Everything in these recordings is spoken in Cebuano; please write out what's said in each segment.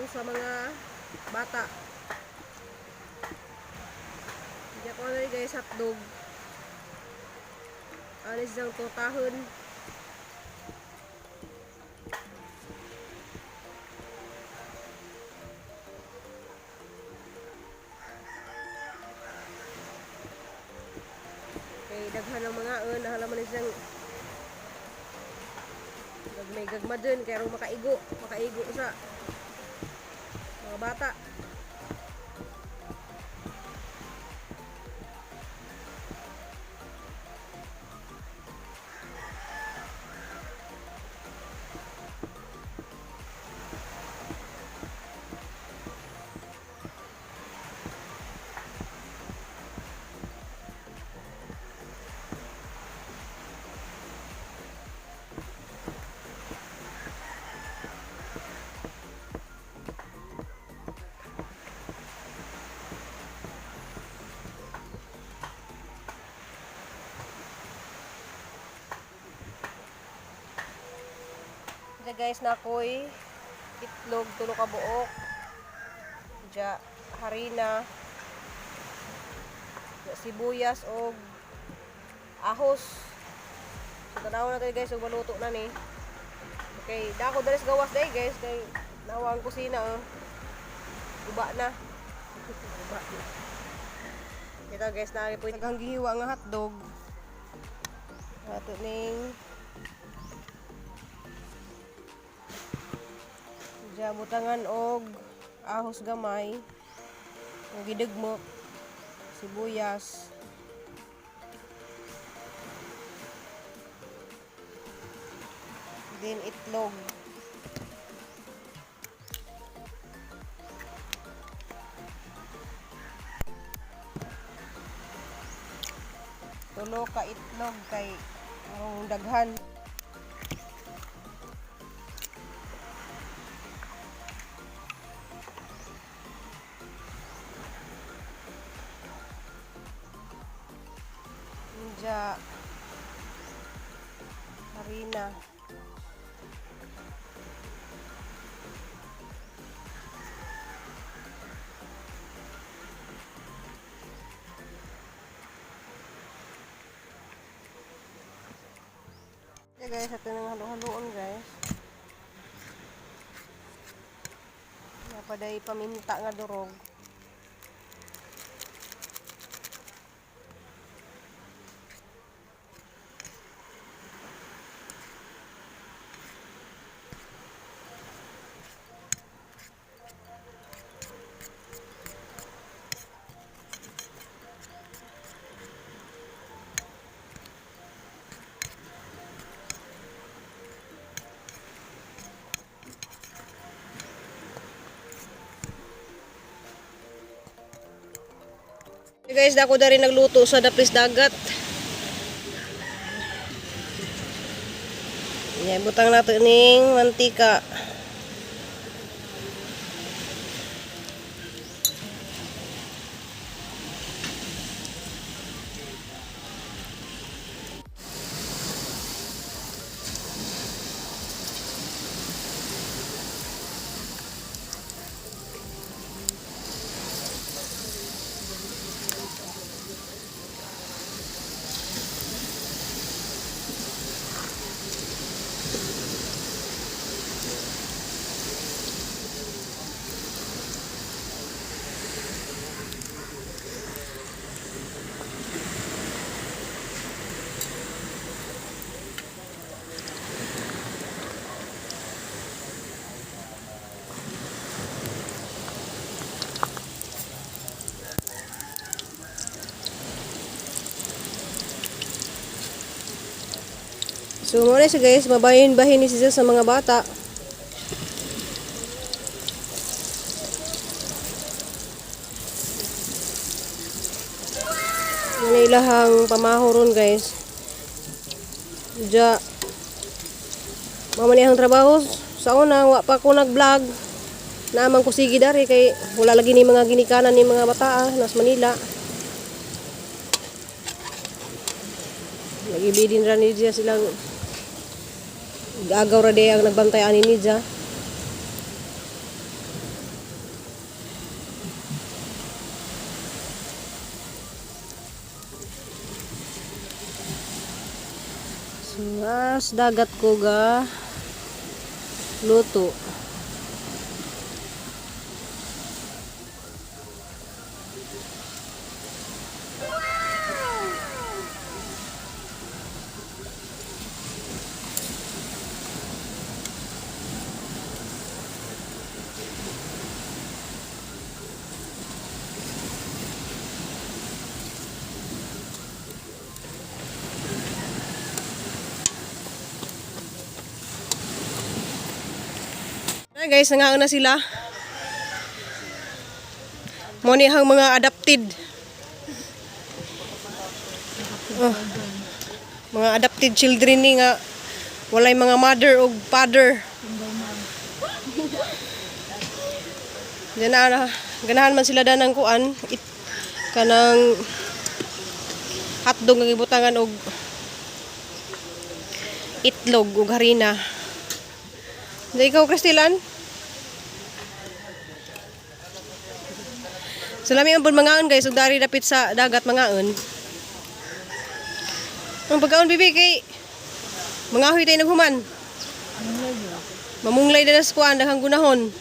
sa mga bata. Hindi ako na guys hotdog. Alis lang tortahon. Kay daghan ng mga nahalaman ni siyang may gagma dun kaya ro makaigo, makaigo sa mga bata. Diya guys na ako'y itlog, tulo ka buok. Diya harina. Diya sibuyas og ahos. So tanaw na tayo guys og maluto na ni. Okay, dako dali sa gawas day guys kay nawa ang kusina oh. Uba na. Uba na. Ito guys, na po yung gihiwa nga hotdog. Ato ning diya butangan og ahos gamay, og gidugmok, sibuyas. Then itlog. Tulo ka itlog kay ang daghan. Diya harina. Okay guys, ito nang halo-haloon guys. Napaday paminta nga durog. Okay guys, dako na rin nagluto sa dapis dagat. Yan, butang nato ning mantika. So, mo na siya guys, mabahin-bahin ni siya sa mga bata. Yan ang ilahang pamahoron guys. Diya, mamani ang trabaho sa una, wa pa ko nag-vlog. Naamang ko sige dari kay wala lagi ni mga ginikanan ni mga bata nas Manila. Nagibidin ra ni diya silang agaw ra di ang nagbantay ani ni diya. So, as dagat ko ga luto. Ay guys, nangaon na sila. Mo ni ang mga adopted. Oh. Mga adopted children ni nga walay mga mother o father. Diyan na, ganahan man sila dan ng kuan it, kanang hotdog nga gibutangan og itlog ug harina. Hindi ikaw, Kristilan? So, lami ang mangaon, guys. Ug dari dapit sa dagat mangaon. Ang pagkaon, bibi, kay mangahoy tayo naghuman. Mamunglay na sa kuan, daghang gunahon.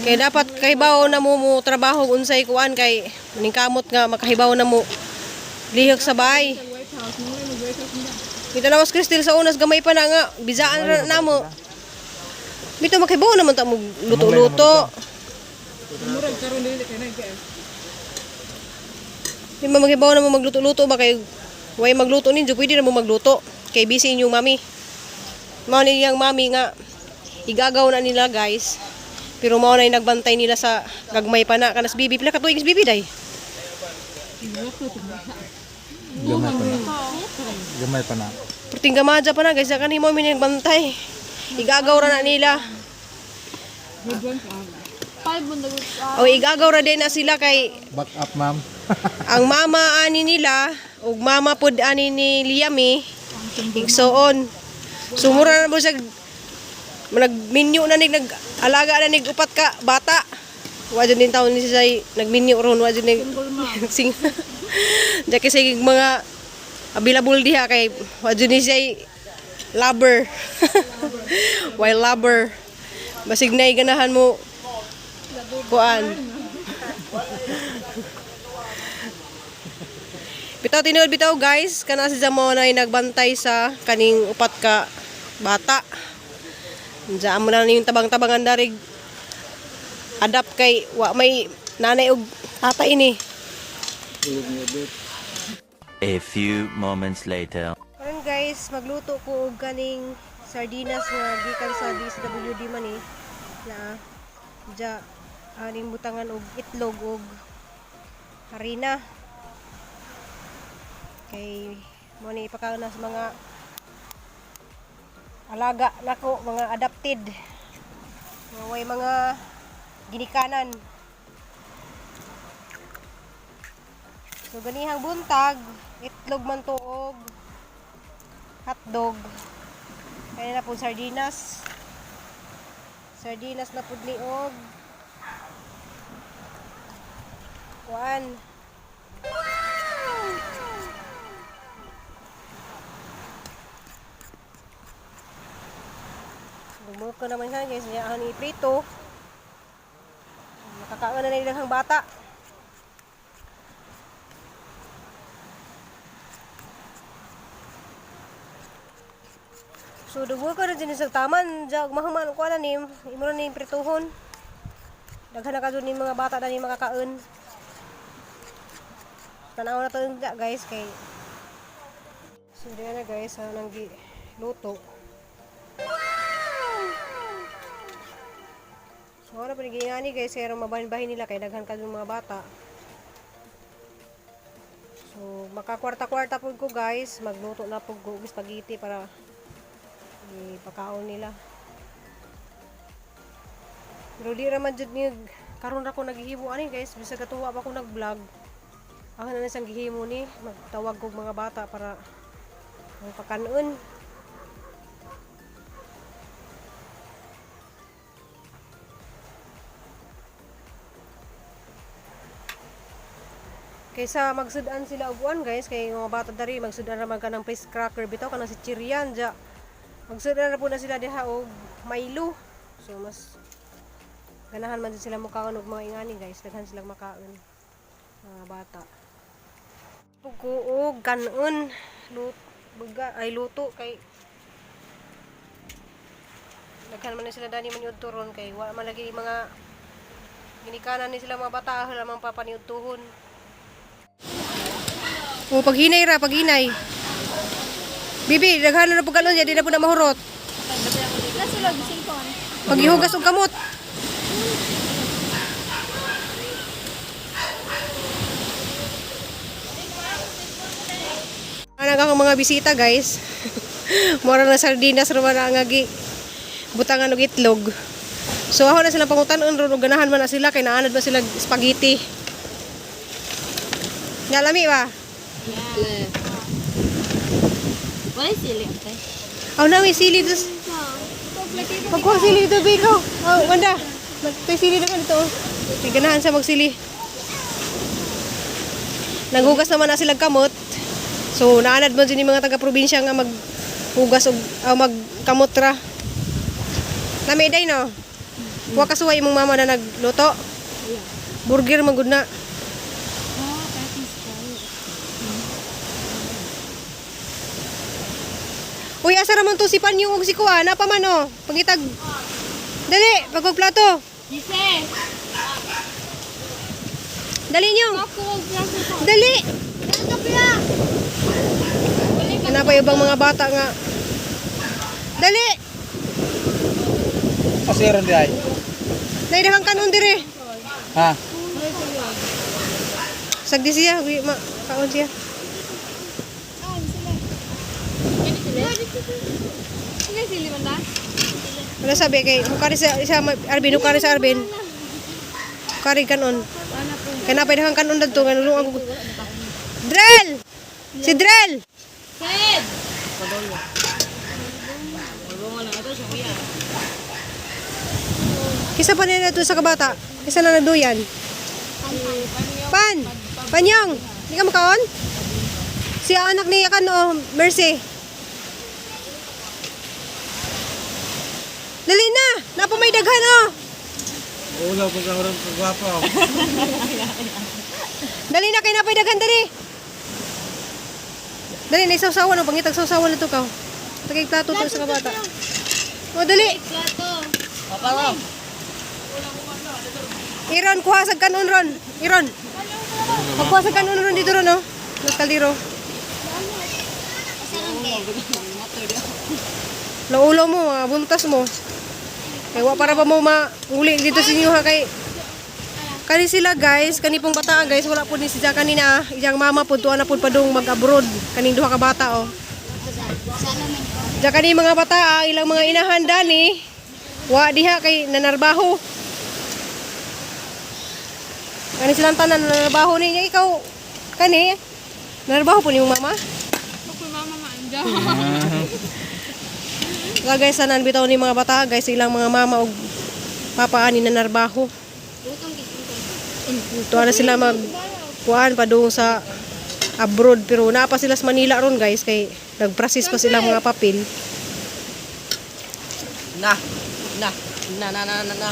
Kay dapat kahibaw na mo mo trabaho unsay kuan kay maningkamot nga makahibaw na mo lihok sa bahay. Kita na mas Kristil sa unas gamay pa na nga bizaan ra na mo. Bito makibaw naman ta mo luto-luto. Di ba maghibaw na mo magluto-luto ba kay way magluto ninyo pwede na mo magluto kay busy inyong mami. Mao ni iyang mami nga igagaw na nila, guys. Pero mao na yung nagbantay nila sa gagmay pa na kanas bibi pila ka tuig bibi day. Gamay pa na. Gamay pa na. Perting gamaja pa na, guys, kani mo mi nagbantay. Igagaw ra na nila. O igagaw ra din na sila kay Back up, ma'am. Ang mama ani nila ug mama pod ani ni Liam eh, igsoon. Sumura na mo siya nagminyo na nig nag-alaga na nig upat ka bata. Wa jud din taon ni siya nagminyo ron wa jud nig sing. Diya kasi mga available diha kay wa jud ni siya lover. Why lover? Basig na ganahan mo kuan. Bitaw tinuod bitaw, guys, kana si Zamona ay nagbantay sa kaning upat ka bata. Diyan mo na yung tabang-tabangan darig adapt kay wa may nanay og tatay ini. A few moments later. Karon guys, magluto ko og kaning sardinas nga gikan sa DSWD man eh na dya aning butangan og itlog og harina. Kay mo ni ipakaon na sa mga alaga nako, mga adopted. Mga way mga ginikanan. So ganihang buntag, itlog man to og hotdog. Kaya na po sardinas. Sardinas na pud ni og kuan. Lumuko naman siya guys, niya ang iprito. Makakaon na nila ang bata. So dugo ka na din sa taman, jag mahuman ko na ni, imo na ni prituhon. Daghan na ka ni mga bata na ni makakaon. Tanaw na to yung guys kay. So diyan na guys, sa nang gi luto. So wala pa ni ani guys, kay aron mabahin-bahin nila kay daghan ka mga bata. So makakwarta-kwarta pud ko guys, magluto na pud ko og spaghetti para ipakaon nila. Pero di ra man jud ni karon ra ko naghihimo ani guys, bisag katuwa pa ko nag-vlog. Ang na sang gihimo ni magtawag kog mga bata para magpakanon. Kaysa magsudan sila og uan, guys, kay mga bata dari magsudan ra man kanang face cracker bitaw kanang si Chirian ja. Magsudan ra po na sila diha og Milo. So mas ganahan man din sila mukaon og mga ingani, guys, daghan silang makaon mga bata. Pugo og kanon lut buga ay luto kay daghan man na sila dani man ron kay wa man lagi mga ginikanan ni sila mga bata lamang papaniudtuhon. O, paghinay ra, paghinay. Bibi, daghan na po kanon di na po na mahurot. Paghihugas og kamot. Anak akong mga bisita, guys. Mura na sardinas ra man ang agi butangan og itlog. So ako na silang pangutan-on ron og ganahan man na sila kay naanad ba sila spaghetti. Nga lami ba? Yeah. Wala sili ate. Aw na may sili dos. Pagkuha sili dito, Biko. Oh, wanda. May sili na ka dito. Oh. Kay ganahan sa magsili. Naghugas naman na silang kamot. So naanad mo din yung mga taga-probinsya nga maghugas og magkamot ra. Nami day no. Wa kasuway imong mama na nagluto. Burger man gud na. Uy, asa ra man to si Panyo ug si Kuan? Napa man oh. Pangitag. Dali, pagpagplato. Gise! Dali nyo. Ako plato ko. Dali. Plato pila. Ano pa ibang mga bata nga. Dali. Kasi ron di ay. Naidahan kanon dire. Ha? Sagdi siya, uy, ma kaon siya. Sige sili man da. Wala sabi kay mukari sa isa Arvin, mukari sa Arvin. Mukari kanon. Kay napay dahan kanon dadto nga nulungan ko. Drel! Si Drel! Sed. Kisa pa nila ito sa kabata. Kisa na nagduyan. Pan! Panyong! Hindi ka makaon? Si anak ni kan oh, Mercy. Dali na! Napa may daghan oh! Ulaw ko sa orang kagwapo. Dali na kay napay daghan dali. Dali na isawsawan oh, pangitag sawsawan na to kaw. Tagay plato to sa kabata. Oh, dali. Plato. Iron, kuha sa kanon ron. Iron. Pagkuha sa kanon ron dito ron oh. Mas kaldero. Naulo mo, mga buntas mo. Kay wa para pa mo mauli dito sa inyo ha kay kani sila, guys, kani pong bata, guys, wala po ni sila kanina, iyang mama po tuwa na po padung mag-abroad kaning duha ka bata oh. Diyan kani mga bata, ah, ilang mga inahanda ni wa diha kay nanarbaho. Kani silang tanan nanarbaho ni niya ikaw kani nanarbaho po ni mong mama. Ako mama maanja. Wala, guys, tanan bitaw ni mga bata, guys, ilang mga mama og papa ani nanarbaho. Tuwa na sila mag kuan padung sa abroad pero naa pa sila sa Manila ron, guys, kay nagprocess pa sila mga papel. Na, na, na, na, na, na, na.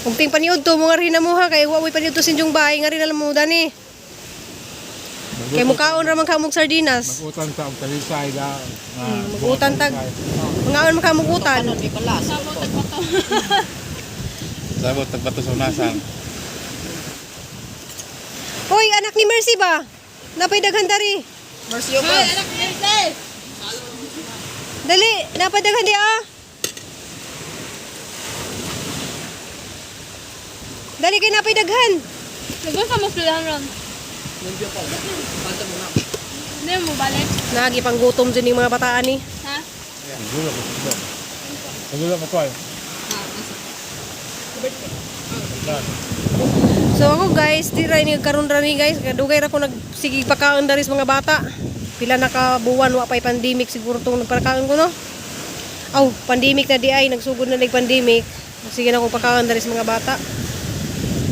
Ug ting paniud to mga rin na mo ha kay wa mo'y paniud to sinjong bahay nga rin alam mo dani. Kay mukaon ra man ka mog sardinas. Mag-utan sa og talisay da. Mag-utan tag. Mangaon man ka mog utan. Ano, di pala. Sabot tagbato sa unasan. Hoy, anak ni Mercy ba? Napay daghan dari. Mercy of us. Anak Mercy. Dali, napay daghan di ah. Dali kay napay daghan. Nagos ka mas pilahan ron. Hindi mo balik. Nagi panggutom din yung mga bataan ni. Ha? Gulo ko. Gulo ko ko. So ako, guys, di ra ni karon ra ni, guys, kadugay ra ko nagsigig pakaon dari sa mga bata. Pila na ka buwan wa pay pandemic siguro tong nagpakaon ko no. Aw, pandemic na di ay nagsugod na nag pandemic. Sige na akong pakaon dari sa mga bata.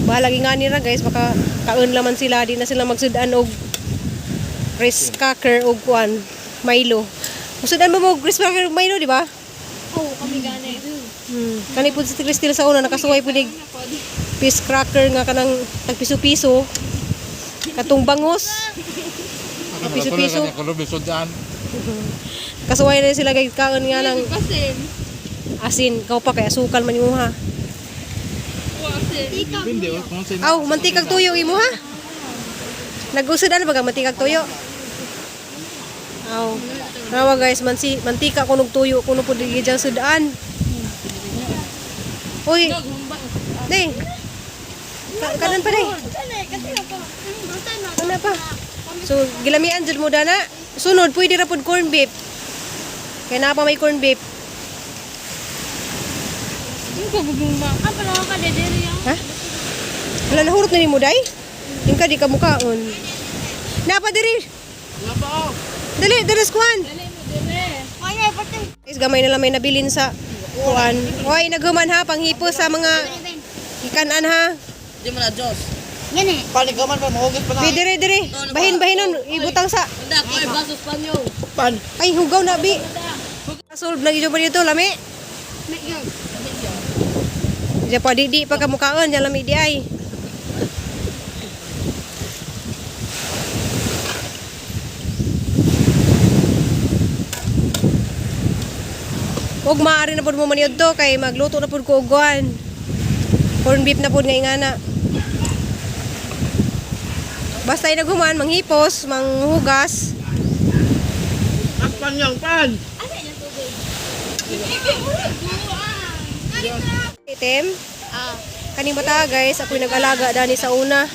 Bahala nga nira, guys, baka kaon laman sila, di na sila magsudan og rice cracker og kuan, Milo. Musudan mo mo rice cracker og Milo, di ba? Oo, kami gani. Kani pud si Cristel sa una nakasuway pud nig fish cracker nga kanang tag piso-piso. Katong bangos. Piso-piso. Piso-piso. Kasuway na sila guys kaon nga ng Pasin. asin. Ikaw pa kay asukal man imo ha. Asin. Depende oh, kung sino. Aw, mantikag tuyo imo ha. Nagusod ano ba ka mantikag tuyo? Aw. Rawa guys, mansi mantika kunog tuyo kuno pud gijang sudan. Uy. Day. Kanan pa day. Ano pa? So, gilamian jud mo dana. Sunod pwede ra pud corn beef. Kay naa pa may corn beef. Yung kabugong ba? Ah, pala ka dedere yan. Ha? Wala nahurot na nimo day? Yung ka di ka mukaon. Napa diri. Dali, dali kuan. Dali mo dere. Kaya pati. Guys, gamay na lang may nabilin sa kuan. Oy, naghuman ha, panghipo sa mga ikanan ha. Di mo na Diyos. Gani. Panigaman pa, mahugit pa na. Bi diri diri. Bahin bahinon ibutang sa. Hindi, ako ay basos panyo. Pan. Ay, hugaw na bi. Solve lagi jud pa dito lami. Diya pa di di pa ka mukaon, diya lami di ay. Og maaari na pud mo maniud to kay magluto na pud ko og kuan. Corn beef na pud nga ingana. Basta inaghuman, manghipos, manghugas. Panyang pan. Itim. Kaning bata guys, ako'y nag-alaga dani sa una.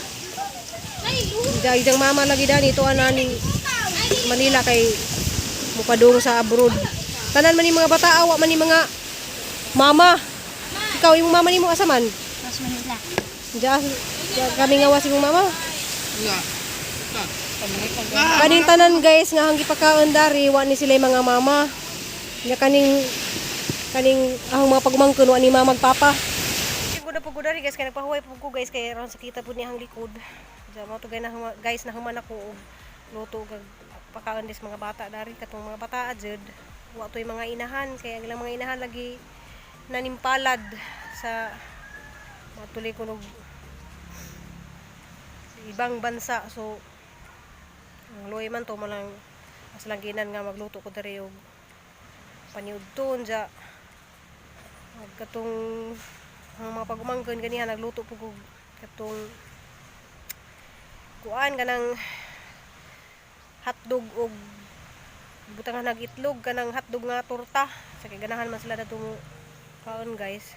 Dahil mama lagi dani ito anani Manila kay mupadung sa abroad. Tanan man ni mga bata awa man ni mga mama. Ikaw imong mama nimo asa man? Mas Manila. Diya diya kami nga was imong mama. Kaning tanan guys nga hanggi pagkaon dari wa ni sila yung mga mama. Nya kaning kaning ang mga pagmangkon wa ni mama magpapa. Siguro na po ko dari guys kay nagpahuway po ko guys kay ron sakita po niya ang likod. Diya mo to gay na guys nahuman ako og luto kag pakaon dis mga bata dari katong mga bata jud. Wa to'y mga inahan kay ang ilang mga inahan lagi nanimpalad sa matuloy ko nog ibang bansa, so ang luoy man to mo lang mas langginan nga magluto ko diri og paniudton ja ug katong ang mga pagumangkon ganiha nagluto po ko katong kuan kanang hotdog og butangan nag itlog kanang hotdog nga torta sa kay ganahan man sila dadto mo kaon guys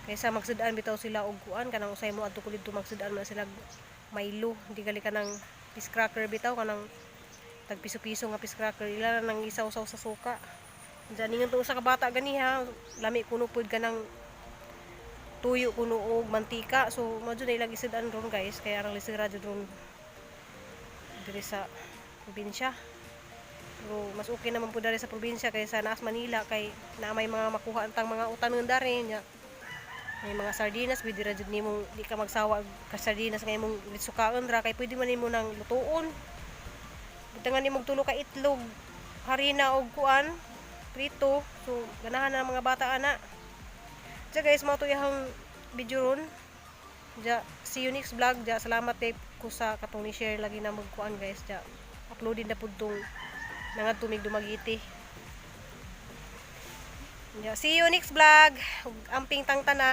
kaysa magsud-an bitaw sila og kuan kanang usay mo adto ko didto magsud-an man sila Milo di gali kanang fish cracker bitaw kanang tag piso-piso nga fish cracker ila na nang isaw-saw sa suka. Diyan ingon tong usa ka bata gani ha, lami kuno pud kanang tuyo kuno og mantika, so mao jud na ilang isud-an ron guys kaya arang lisira jud ron diri sa probinsya. Pero mas okay naman po diri sa probinsya kaysa naas Manila kay na may mga makuha antang mga utanon dari nya. May mga sardinas, pwede ra jud nimong di ka magsawa og ka sardinas nga imong sukaon ra kay pwede man nimo nang lutuon. Butangan nimong tulo ka itlog, harina og kuan, prito. So ganahan na ang mga bata ana. Ja guys, mao to iyang video ron. Ja, see you next vlog. Ja, salamat kay ko sa katong ni share lagi na magkuan guys. Ja, uploadin na pud tong nangadto mig Dumaguete. Ja, see you next vlog. Ug amping tang tanan.